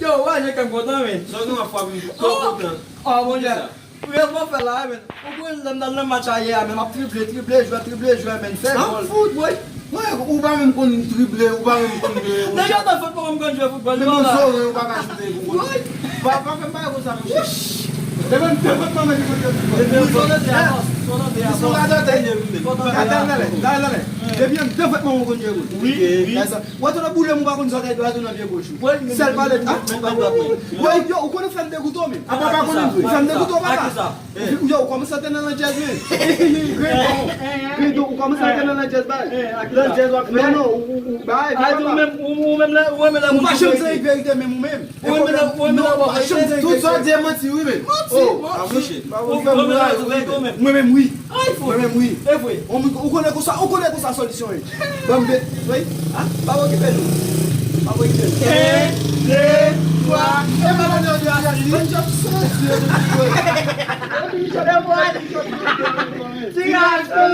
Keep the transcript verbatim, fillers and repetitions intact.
Yo, w a jwe kè m kontan, men. Sa w gen w ap frape m? Kò kontan. Oh, mon Dieu. Rèv mwen fè la, men. Ou konn lè m nan match a yè a, men m ap trible, trible jwè, trible jwè, men. Fè gòl. Fout, woy. Woy, ou pa menm konn trible, ou pa menm konn jwe. Depi antan foutbòl, m konn jwe foutbòl. Men non, zore, ou pa ka choute pou gòl. Woy. Pa, pa fè m bagay konsa, monchè. Devan, devan, mwen, mwen, mwen, mwen. Depi antan, depi antan, depi antan. Depi antan, depi antan. Depi antan, depi antan. Depi antan, depi antan. Depi antan, depi antan. Wi, wi. Wè, tou nan boulem ou pa konn sa w ta dwe tou nan pye goch ou. Sèl pale. Wè, yo, ou konnen fè m degoute w, men. Apa pa konnen vre. Ou fè m degoute w, papa. Yo, ou kòmanse antre nan landjèz, men. Gredon, gredon, ou kòmanse antre nan landjèz, bay. Landjèz w ap fè. Non, non, ou, ou, ou, bay. Ou pa janm di verite, menm ou menm. Ou renmen lè, ou renmen lè w ap fè tout sa w di a manti, wi, men. Manti, manti. Ou renmen lè w ap fè tout sa w di a manti, wi, men. Mwen menm, wi. Ay, fo. Mwen menm, wi. E vre. Ou, ou konnen konsa, ou konnen konsa solisyon ye. Ban m de, wi. Pa okipe nou. Pa okipe nou. En, de, twa. E pa nan de, de, de, de. Ti gason.